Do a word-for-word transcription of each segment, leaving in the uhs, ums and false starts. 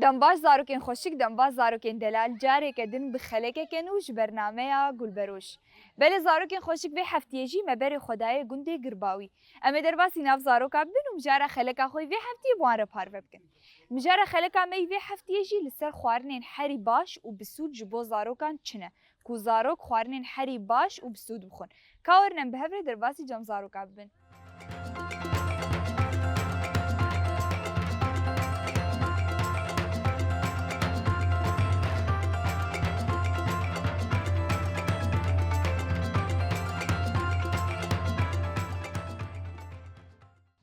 Dem baş zarokên xweşik, dem baş zarokên delal, careke din bi xelekeke nû ji bernameya Gulberoj. Belê zarokên xweşik, vê heftiyê jî me berê xwe dayê gundê Girbawî. Em ê derbasî nav zaroka bibin û mijara xeleka xwe yî vê heftiyê bi wan re parve bikin. Mijara xeleka me yî vê heftiyê jî li ser xwarinên herî baş û bi sûd ji bo zarokan çi ne, ku zarok xwarinên herî baş û bi sûd bixwin. Ka werin em bi hev re derbasî cem zaroka bibin.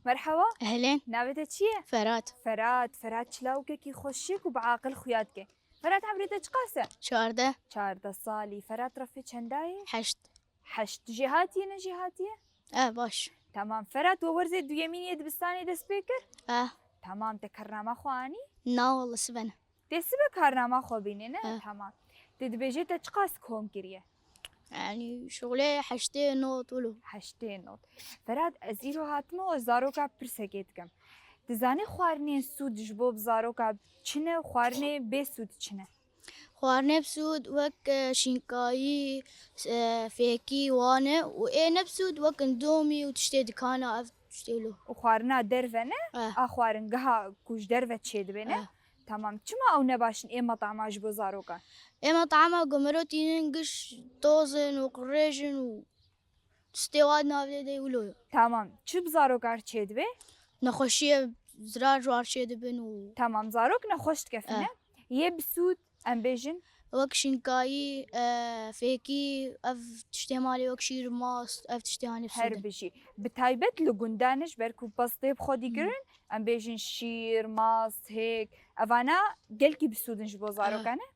Merhaba. Ehlên. Navê te çi ye? Ferhat. Ferhat, Ferhat çilawkekî xweşik û bi aqil xuya dike. Ferhat, emrê te çiqas e? Çardeh. Çardeh salî. Ferhat, refê çenda ye? Heşt. Heşt. Jêhatî ye, ne jêhatî ye? E, baş. Tamam. Ferhat, we werzê duyemîn yê dibistanê dest pê kir? E. Tamam, te karnama xwe anî? Na wele, sibe ne. Tê sibe karnama xwe bînî, ne? E. Tamam. Te dibêje te çiqas kom kiriye? Yanî şixulê heştê not wilo. Heştê not. Ferhat, ez îro hatime û ez zaroka pirsekê dikim. Dizanî xwarinên sûd ji bo bi zaroka çi ne û xwarinê bê sûd çi ne? Xwarinê bi sûd wek, e, şînkayî, e, fêkî wan e û ê ne bi sûd wek indomî û tiştê dikana ev tiştê lo. Û xwarina derve ne? Eh. A xwaringeha ku ji derve çêdibe ne? Eh. Tamam. Çima ew ne baş in ê metama ji bo zarokan? Ê metama ku mero tînin giş toz in û qirêj in û tiştê wan navê de wilo yo. Tamam. Çi bi zarokan çêdibe? Nexweşiyê zirar ji wan çêdibin û Tamam. Zarok nexweş dikefine. Eh. Yê bi sûd, em bêjin. Wek şînkayî, e, fêkî, ev tiştê malê wek şîr, mast, ev tiştê hanê bi sûd in. Her bijî. Bi taybet li gundan e, ji ber ku pestê bi xwe dî Hmm. kirin, em bêjin şîr, mast, hêk. Evana gelkî bi sûd in ji bo zarokan e.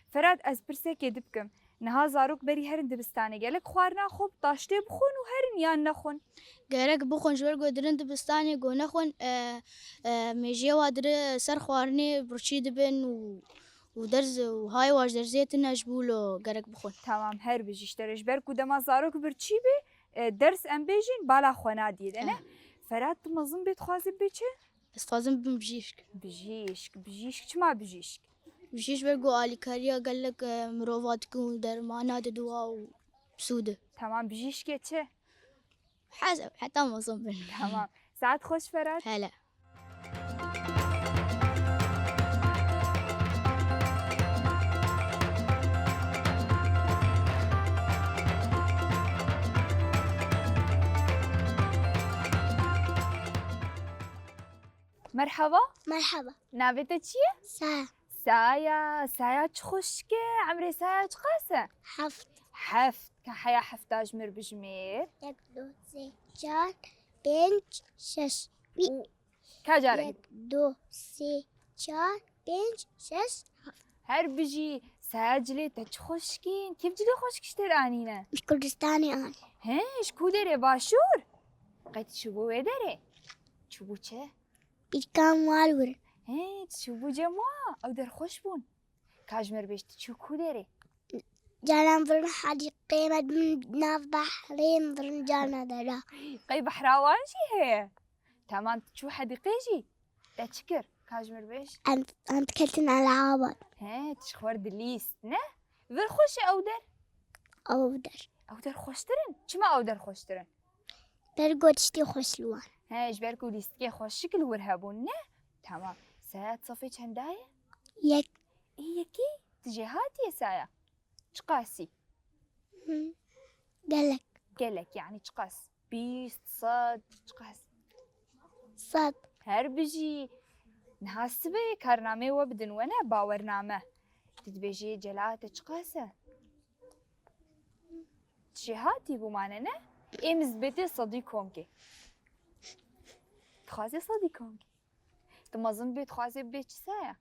Ferhat, ez pirsekê di bikim. Niha zarok berî herin dibistanê, gelek xwarina xwe bi taştê bixwin û herin yan nexwin? Gerek bixwin, ji ber ku dirin dibistanê ku nexwin, e, e, mêjiyê wa dire ser xwarinê birçî dibin û, û derz, û hayê wa ji derzê tune ji bo lo gerek bixwin. Tamam, her bijî ji te re. Ji ber ku dema zarok birçî bê, e, derz em bêjin bala xwe nadiyê de, ne? Eh. Ferhat, tu mezin bê dixwazî bê çi? Ez dixwazim bibim bijîşk. Bijîşk, bijîşk. Çima bijîşk? Bijîşk ber ku alîkariya gelek, e, mirova dikin û dermana didiwa û bi sûd e. Tamam, bijîşkê çi? Hez, heta mezin bin. Tamam. Saet xweş Ferhat. Hele. Merhaba. Merhaba. Navê te çi ye? Saya. Saya. Saya çi xweşik e. Emrê Saya çiqas e? Heft. Heft. Ka heya hefta ji mir bijimêr. Yek, du, sê, çar, pênc, şeş. Wî. Û ka carek. Yek, du, sê, çar, pênc, şeş, heft. Her bijî. Saya cilê te çi xweşik in. Kîv cilê xweşik ji te re anîne? Ji Kurdistanê an. He, ji ku derê? Başûr? Qet çûbû wê derê? Çûbû çi? Pîrkan war wir. He, çûbû cem wa? Ew der xweş bûn. Ka ji mir bêj, tu çû ku derê? Caran virin hedîqê me bin nav behrê, em virin carna dera. Qey behra wan jî heye? Tamam, tu çû hedîqê jî? Te çi kir? Ka ji mir bêj? Em, em diketin eleaban. He, tu ji xwe re dilîst, ne? Vir xweş e ew der? Ew der. Ew der xweştir in? Çima ew der xweştir in? Ber ku tiştê xweş li wan. He, ji ber ku lîstikê xweşik li wir hebûn, ne? Tamam. Saya, tu sefê çenda ye? Yek. Ê yekî? Tu jêhatî yî Saya? Çiqasî? Hı. Gelek. Gelek, yanî çiqas? Bîst, sed, çiqas? Sed. Her bijî. Niha sibê karnameyê we bidin we, ne? Bawername. Tu dibêjî cela te çiqas e? Jêhatî bû mane, ne? Ê mizbêtê sedî komkê. Dixwazê sedî komkê. Tu mezin bê, dixwazê bê çi Saya?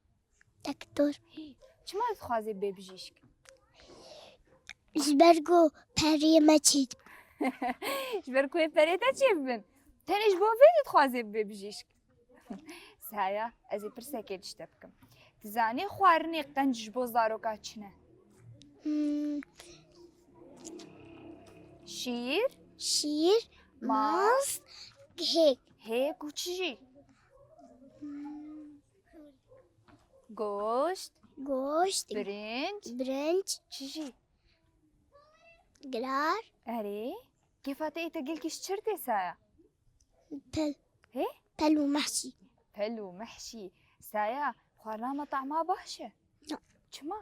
Doktor. Hî, çima dixwazê bê bijîşk? Ji ber ku perê me çêdibin. Ji ber ku ê perê te çêbibin. Tenê ji bo vê dixwazê bê bijîşk. Saya, ez ê pirsekê ji te bikim. Tu zanî xwarinê qenc ji bo zaroka çi ne? Hmm. Şîr. Şîr, mast, mast, hêk. Hêk û çi jî? Hmm. Goşt. Goşt. Birinc. Birinc. Çi jî? Girar. Erê. Kêfa te ê te gelkî ji çi re tê Saya? Pel. Hê? Pel û mehşî. Pel û mehşî. Saya, xwarina me tahma baş e? Na. Çima?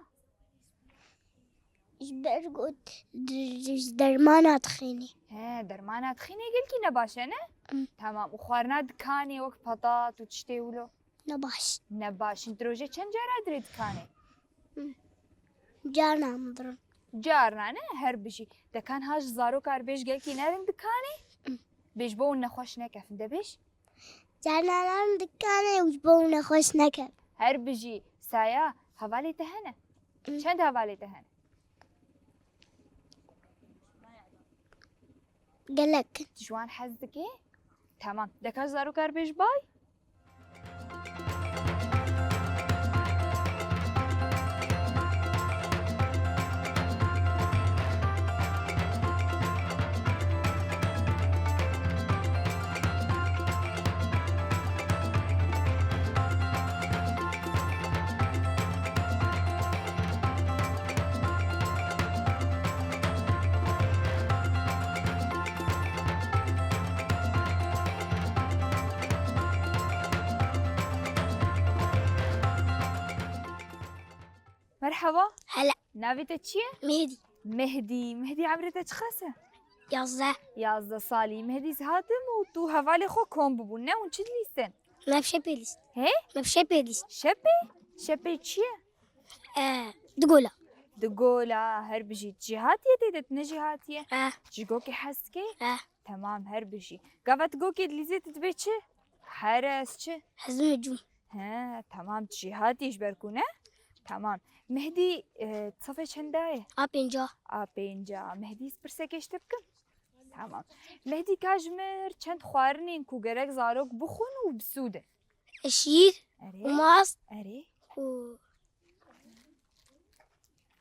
Ji ber ku d-, d-, ji dermana dixînê. He, dermana dixînê gelkî ne baş e, ne? Hmm. Tamam. Û xwarina dikanê wek patat û tiştê wilo? Ne baş. Ne baş in. Di rojê çend cara dirê dikanê? Hmm. Carna em birin. Carna ne? Her bijî. Dekan ha ji zaroka re bêj gelkî nerin dikanê? Hmm. Bêj bo hûn nexweş nekefin. De bêj? Carna nerin dikanê û ji bo hûn nexweş nekefin. Her bijî. Saya, hevalê te hene? Hmm. Çend hevalê te hene? Gelek. Tu ji wan hez dikî? Tamam. Deka ji zaroka re bêj bay. Merhaba. Hela. Navê te çi ye? Mehdî. Mehdî. Mehdî, emrê te çiqas e? Yazdeh. Yazdeh salî. Mehdî, ez hatim û tu hevalê xwe kom bibûn, ne? Hûn çi dilîstin? Me bi şepê lîst. Hê? Me bi şepê lîst. Şepê? Şepê çi ye? E, di gola. Di gola, her bijî. Tu jî hatiye tê de, tu ne jî hatiye? E. Tu ji gokê hez dikê? E. Temam, her bijî. Gava tu gokê dilîzê tu dibê çi? Heres çi? Hezim hicûm. He, temam, tu jî hatî ji ber ku ne? Temam. Mehdî, e, sefê çenda ye? A pênca. A pênca. Mehdî, ez pirsekê ji te bikim? Temam. Mehdî, ka ji min re çend xwarinên ku gerek zarok bixwin û bisûdin? Şîr, erê, û mast, erê, û,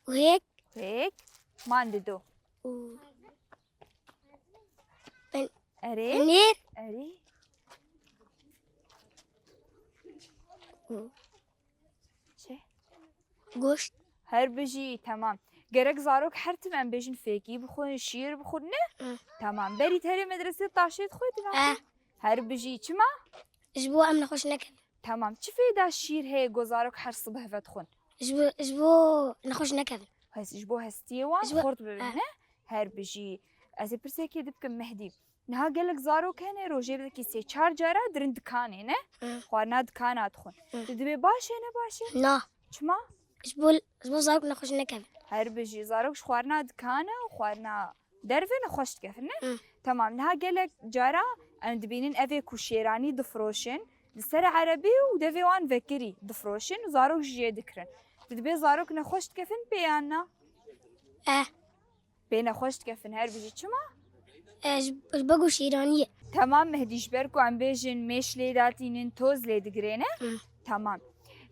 û hêk. Hêk. Mande do. Û pen-, erê, penîr. Erê. Û çi? Goşt. Her bijî, temam. Gerek zarok her tim em bêjin fêkî bixwin, şîr bixwin, ne? Hı. Temam. Berî terê medresê taşê dixwîtin? Eh. Her bijî. Çima? Ji bo em nexweş nekevin. Temam. Çi fêda şîr heye ku zarok her sibeh vedixwin? Ji bo, ji bo nexweş nekevin. Hes-, ji bo hestiyê wan, ji bo, xurt bibin, eh, ne? Her bijî. Ez ê pirsekê dibikim Mehdî. Niha gelek zarok hene, rojê vekî sê çar cara dirin dikanê, ne? Hı. Xwarina dikana dixwin. Hı. Tu dibê baş e, ne baş e? Na. Çima? Ji bo, ji bo zarok nexweş nekevin. Her bijî. Zarok ji xwarina dikana û xwarina derve nexweş dikevin, ne? Hı. Temam. Niha gelek cara em dibînin evê ku şêranî difiroşin, li ser erebî û devê wan vekirî difiroşin û zarok jî jê dikirin. Tu dibê zarok nexweş dikevin pê yan na? Eh. Pê nexweş dikevin, her bijî. Çima? E, ji, ji bo ku şêranî ye. Temam Mehdî, ji ber ku em bêjin mêş lê datînin, toz lê digirê, ne? Hı. Temam.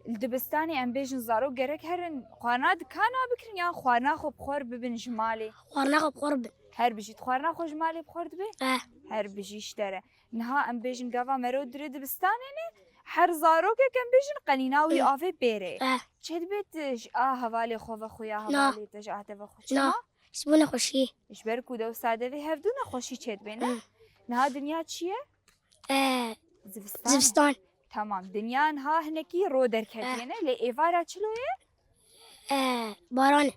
Li dibistanê em bêjin zarok gerek herin xwarina dikana bikirin yan xwarina xwe bi xwe re bibin ji malê? Xwarina xwe bi xwe re bibin. Her bijî. Tu xwarina xwe ji malê bi xwe re dibê? Eh. Her bijî ji te re. Niha em bêjin gava mero dirê dibistanê ne, her zarokek em bêjin qenîna wî, eh, avê pêrê. Eh. Çêdibê tu ji a hevalê xwe vexwe ya, na, hevalê te ji a te vexwe? Na. Çima? Ji bo nexweşiyê. Ji ber ku dewsa devê hevdu nexweşî çêdibê, ne? Hı. Niha dinya çi ye? Ee, zivistan. Zivistan. Tamam. Dinya niha hinekî ro derketiye, eh, ne? Lê êvara çilo ye? Ee, baran e.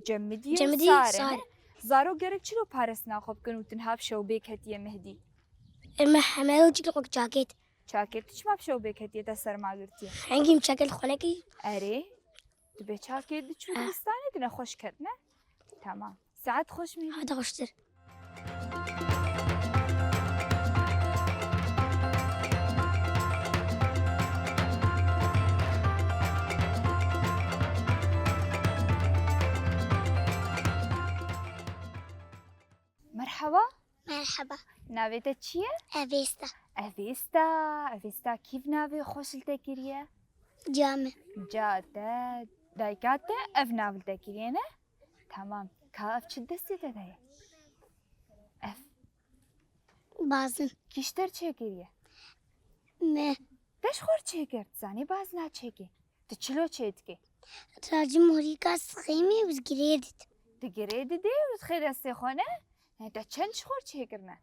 Cemidî ye, cemidî, sar e, sar, ne? Zarok gerek çilo parestina xwe bikin û tu niha bi şewbê ketiye Mehdî? E, me heme çikî xwe çakêt. Çakêt, tu çima bi şewbê ketiye, te serma girtiye? Hengî min çakêt xwe nekî? Erê. Tu bê çakê diçû, eh, dibistanê tu nexweş ket, ne? Tamam. Saet xweş mî? Heta xweştir. Merhaba. Merhaba. Navê te çi ye? Evêsta. Evêsta. Evêsta, kî ev navê xweş li te kiriye? Ca min. Ca te, dayika te ev nav li te kiriye, ne? Tamam. Ka ev çi destê te de ye? Ev. Bazin. Kî ji te re çêkiriye? Me. Te ji xwe re çêkir. Tu zanî bazina çêkê. Tu çilo çêdikî? Racim horîka sixêmê û girê didim. Tu girê didê û dixê destê xwe ne? He, te çend ji xwe çêkirine?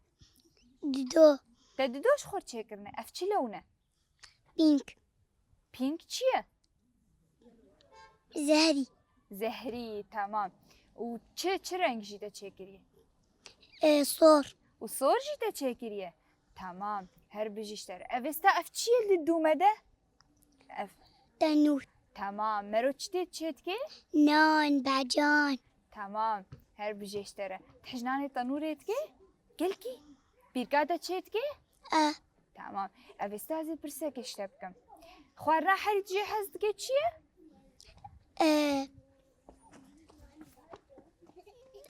Dido. Te dido ji xwe çêkirine. Ev çi lew ne? Pink. Pink çi ye? Zehrî. Zehrî, tamam. Û çi, çi reng jî te çêkiriye? E, sor. Û sor jî te çêkiriye? Tamam. Her bijî ji te re. Ev êsta ev çi ye li dûme de? Ev. Tenûr. Tamam. Mero çi tê çêdikê? Nan, becan. Tamam. Her bijî ji te re. Te ji nanê tenûrê dikê? Gelkî. Pîrka te çêdikê? E. Tamam. Ev êsta ez ê pirsekê ji te bikim. Xwarina herî tu jê hez dikê çi ye? E,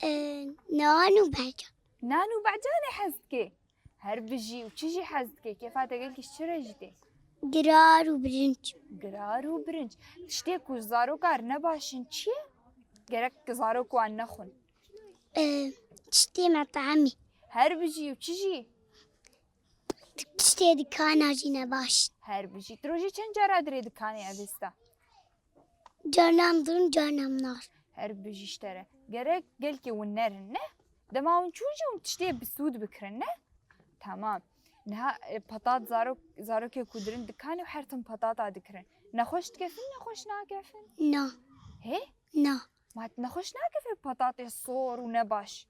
e, nan û becan. Nan û becanê hez dikê. Her bijî û çi jî hez dikê? Kêfa te gelkî ji çi re jî tê? Girar û birinc. Girar û birinc. Tiştê ku zarokar nebaş in çi ye? Gerek zarok wan nexwin. E, tiştê metamî. Her bijî û çi jî? Tiştê dikana jî nebaş. Her bijî. Tu rojê çend cara dirê dikanê ev êsta? Carnan din, carnan nar. Her bijî ji te re. Gerek gelkê hûn nerin, ne? Dema hûn çûn jî hûn tiştê bi sûd bikirin, ne? Tamam. Niha, e, patat zarok, zarokê ku dirin dikanê û her tim patata dikirin. Nexweş dikefin, nexweş nakefin? Na. Hê? Na. Ma nexweş nakefe patatê sor û nebaş?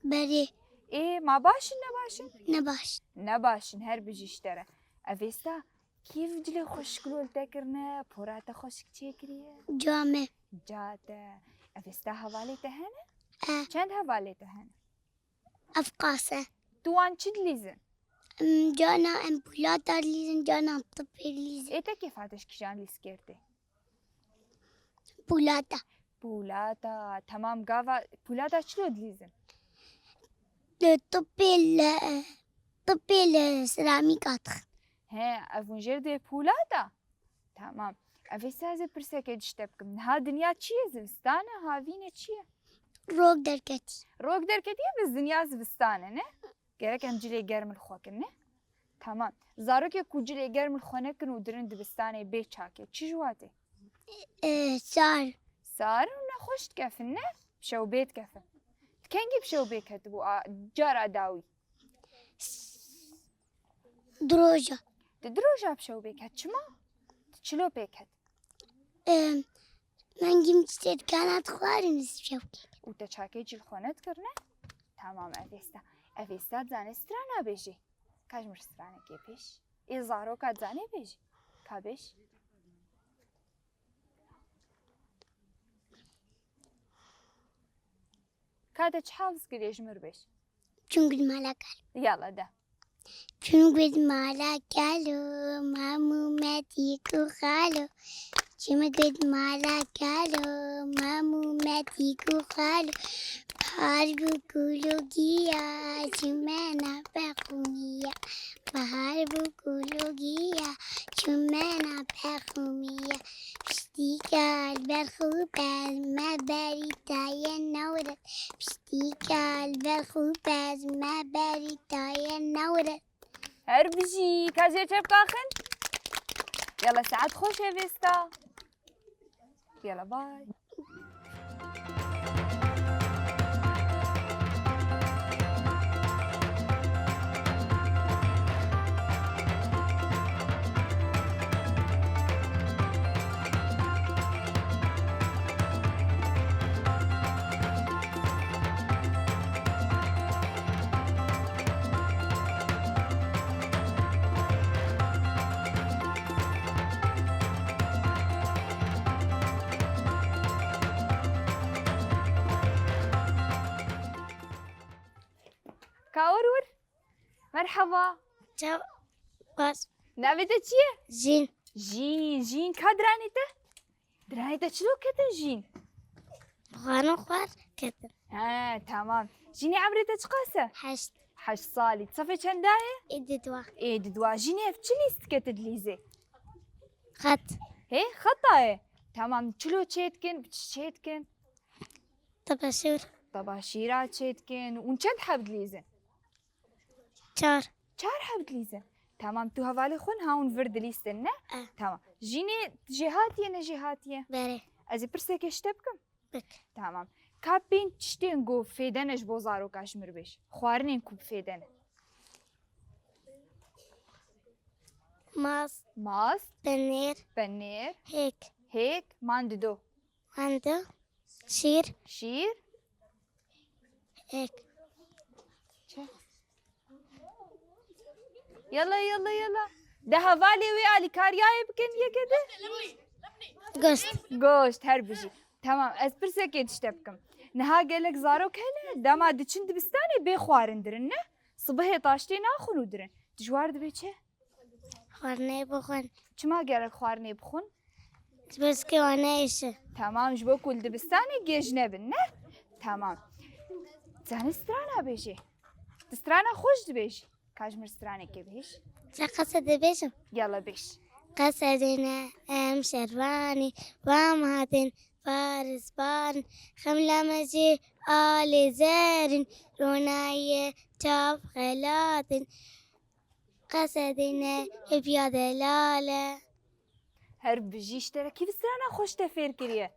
Berê. Ê, ma baş in, nebaş in? Nebaş. Nebaş in, her bijî ji te re. Ev êsta kî cilê xweşik lol te kirine, pora te xweşik çêkiriye? Ca me. Ca te. Ev êsta hevalê te hene? E. Çend hevalê te hene? Ev qas e. Tu wan çi dilîzin? Em, cana em pûlata dilîzin, cana tupê dilîzin. Ê te kêfa te ji kîjan lîstikê tê? Pûlata. Pûlata. Temam, gava pûlata çilo dilîzin? Li tupê li, tupê li seramîka dixin. He, ev hûn jê re dê pûlata? Tamam. Ev ê ez ê pirsekê ji te bikim. Niha dinya çi ye? Zivistan e, havîn e, çi ye? Rok derketî. Rok derketiye, bi dinya zivistan e, ne? Gerek em cilê germ li xwe kin, ne? Tamam. Zarokê ku cilê germ li xwe nekin û dirin dibistanê bê çakê, çi ji wa tê? E, sar. Sar û nexweş dikefin, ne? Bi şewbê dikefin. Tu kengî bi şewbê ketibû, a, cara dawî? Di roja. Di, di roja bi şewbê ket. Çima? Tu çilo pê ket? Em, mengî min tiştê dikana dixwarin ez şewkê. Û te çakê cil xwe nedikirine? Tamam, ev êsta. Ev êsta dizane strana bêjê. Ka ji min stranekê bêj. Ê zaroka dizane bêjê. Ka bêj. Ka te çi hafz kiriye ji mir bêj. Çûn gul mala kalo. Yala de. Çûn gul mala kalo, mamû metî ku xalo. Çûn gul mala kalo, mamû metî ku xalo. Bahar bû ku logiya, çimena pexûmiya. Bahar bû ku logiya, çimena pexûmiya. Piştîka li ber xwe bez me berî taye newret. Piştîka li ber xwe bez me berî taye newret. Her bijî, ka jê çepka xin. Yala, saet xweş e vêsta. Yala, bay. Ka wir wir. Merhaba. Çav, baş. Navê te çi ye? Jîn. Jîn, Jîn. Ka diranê te? Diranê te çilo ketin Jîn? Xwarin xwar ketin. He, tamam. Jînê emrê te çiqas e? Heşt. Heşt salî. Sefê çenda ye? Ê di dua. Ê di dua. Jînê ev çi lîstike tu dilîzê? Xet. Hê, xeta ye. Tamam. Çilo çêdikin, bi çi çêdikin? Tebeşir. Tebaşîra çêdikin. Hûn çend heb dilîzin? Çar. Çar heb dilîzin. Tamam, tu hevalê xwe niha hûn vir dilîstin, ne? Eh. Tamam. Jînê, tu jêhatî yê, ne jêhatî yê? Berê. Ez ê pirsekê ji te bikim? Bik. Tamam. Ka pênc tiştên ku fêde ne ji bo zaroka ji mir bêj. Xwarinên ku fêde ne. Mast. Mast. Penêr. Penêr. Hêk. Hêk. Man dido. Man dido. Şîr. Şîr. Hêk. Çi? Yala, yala, yala. De hevalê wê alîkariyayê bikin yekê de. Goşt. Goşt, her bijî. Tamam, ez pirsekê tişte bikim. Niha gelek zarok hene, dema diçin dibistanê bê xwarin dirin, ne? Sibihê taştê naxwin û dirin. Dijwar dibe çi? Xwarinê bixwin. Çima gerek xwarinê bixwin? Ji bo zikê wan neêşe. Tamam, ji bo ku li dibistanê gêj nebin, ne? Tamam. Zanî strana bêjê. Tu strana xweş dibêjî. Ka ji mir stranekê bêj. Çi qese dibêjim? Yala bêj. Qesedê ne em şervanî, vam hatin farisbarin, xemla me jî alê zerin, ronayê çav xelatin. Qesedê ne hêviya delal e. Her bijî, ji te re kî bi strana xweş te fêr kiriye?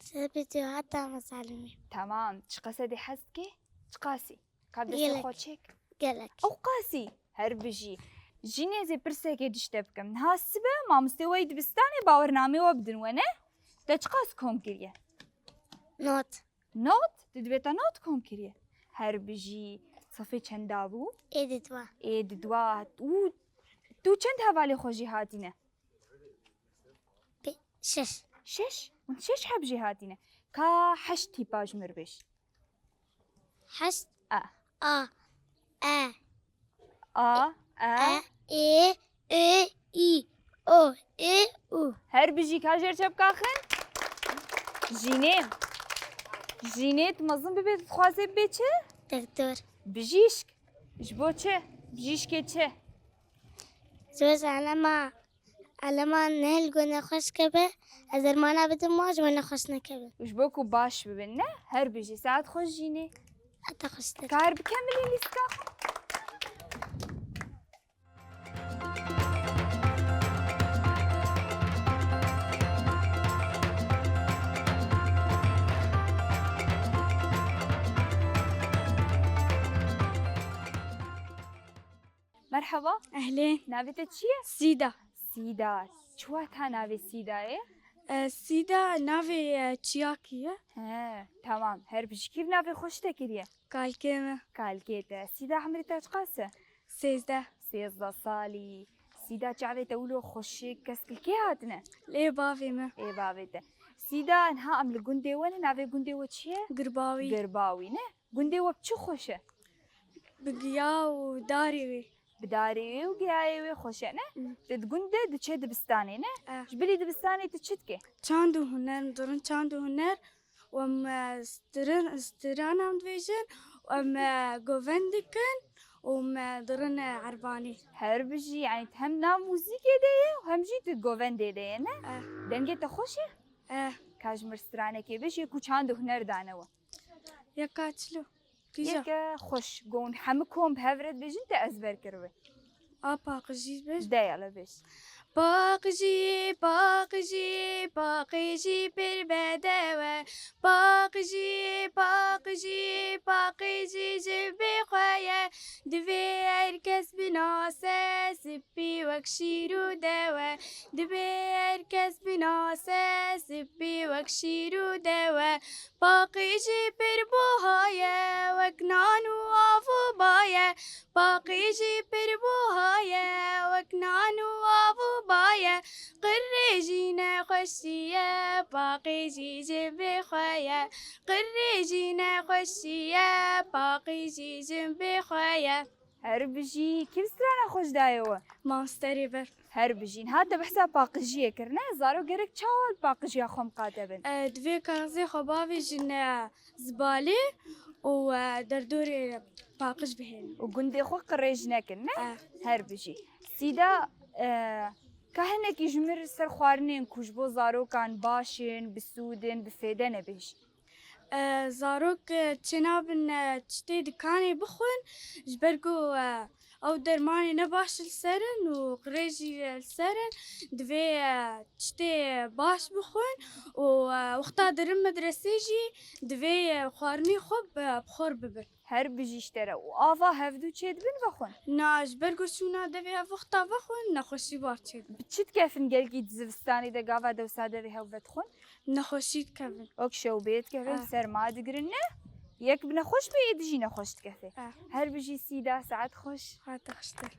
Ser bi tu heta me salimî. Tamam, çi qesedê hez dikê? Çi qasî? Ka bi destê Gelek. Xwe çêk. Gelek. Ew qasî, her bijî. Jînê ez ê pirsekê dişte bikim. Niha sibe mamostê we yê dibistanê bawernameyê we bidin we, ne? Te çiqas kom kiriye? Not. Not? Tu dibê te not kom kiriye? Her bijî. Sifê çenda bû? Ê di dua. Ê di dua. Û tu çend hevalê xwe jî hatîne? Pê-, şeş. Şeş? Hûn şeş heb jî hatîne. Ka heşt tîpa ji mir bêj. Heşt. A. A. E. A, e. E, ê, ö, î, o, ê, û. Her bijî, ka jêr çepka xin. Jînê. Jînê, tu mezin bibê, tu dixwazê bibê çi? Doktor. Bijîşk. Ji bo çi? Bijîşkê çi? Ji bo zalema. Elema ne li ku nexweş keve, ez dermana bidim wan ji we nexweş nekevin. Ji bo ku baş bibin, ne? Her bijî, saet xweş Jînê. Heta xweştir. Kar bike milî lîstika xwe. Merhaba. Ehlê. Navê te çi ye? Sîda. Sîda. Çi wata navê Sîda ye? E, Sîda navê, e, çiyakî ye. He, tamam. Her bijî. Kî navê xwe ji te kiriye? Kalkê me. Kalkê te. Sîda, emrê te çiqas e? Sêzdeh. Sêzdeh salî. Sîda, çavê te wilo xweşik, kesk li kê hatine? Lê bavê me. Ê bavê te. Sîda, niha em li gundê we ne, navê gundê we çi ye? Girbawî. Girbawî ne? Gundê we bi çi xweş e? Bi giya û darê wê. Bi darê wê û giyayê wê xweş e, ne? Hı. Tu di gund de diçe dibistanê, ne? Eh. Ji bilî dibistanê tu çi dikê? Çand û huner, em dirin çand û huner û em, e, stirin, stiran em dibêjin û em, e, govend dikin û em, e, dirin, e, erbanî. Her bijî, yani hem nav muzîkê de ye û hem jî tu govendê de ye, ne? Eh. Dengê te xweş e? Eh. Ka ji mir stranekê bêjî ku çand û huner dane we. Yeka çilo. Kîja? Yeke xweş gon hemû kom bi hev re dibêjin te ezber kiribe. A paqijî bêj. De yala bêj. Paqijî, paqijî, paqijî pir bedew e. Paqijî, paqijî, paqijî ji bê xwe ye. Divê her kes binase, sipî wek şîr û dew e. Divê her kes binase, sipî wek şîr û dew e. Paqijî pir buha ye, wek nan û av û ba ye. Paqijî pir buha ye, wek nan û av û ba ye. Qirê jî nexweşî ye, paqijî ji bê xwe ye. Qirê jî nexweşî ye, paqijî ji bê xwe ye. Her bijî. Kî bi strana xweş daye we? Mamoste Rêber. Her bijî. Niha te behsa paqijiyê kir, ne? Zarok gerek çawa li paqijiya xwe miqate bin? E, divê kaxizê xwe bavêjin, e, zibalê û, e, derdorê paqij bihêlin. Û gundê xwe qirêj nekin, ne? E. Her bijî. Sîda, e, ka hinekî ji mir ser xwarinên ku ji bo zarokan baş in, bi sûd in, bi fêde ne bêjî. E, zarok, e, çênabin, e, tiştê dikanê bixwin, ji ber ku, e, Ew dermanê ne baş li ser in û qirêj jî li ser in. Divê, e, tiştê baş bixwin û, e, wexta dirin medresê jî divê, e, xwarinê xwe bi, bi xor bibin. Her bijî ji te re. Û ava hevdû çêdibin vexwin? Na, ji ber ku çûna devê ev wexta vexwin, nexweşî bar çêdibin. Bi çi dikefin gelkî di zivistanê de gava dewsa devê hev vedixwin? Nexweşî dikevin. Wek şewbê dikevin, Ah. serma digirin ne? Yek bi nexweş bê, êdî jî nexweş dikeve. Ah. Her bijî Sîda, saet xweş. Hate xweştir.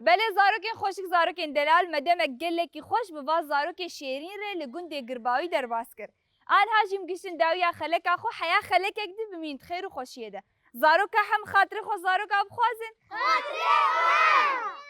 Belê zarokên xweşik, zarokên delal, me demek gelekî xweş bi va zarokê şêrîn re li gundê Girbawî derbas kir. Aniha jî em gihiştin dawiya xeleka xwe, heya xelekek dî bimînin di xêr û xweşiyê de. Zaroka hem xatirê xwe zaroka bixwazin. Xatirê xwe!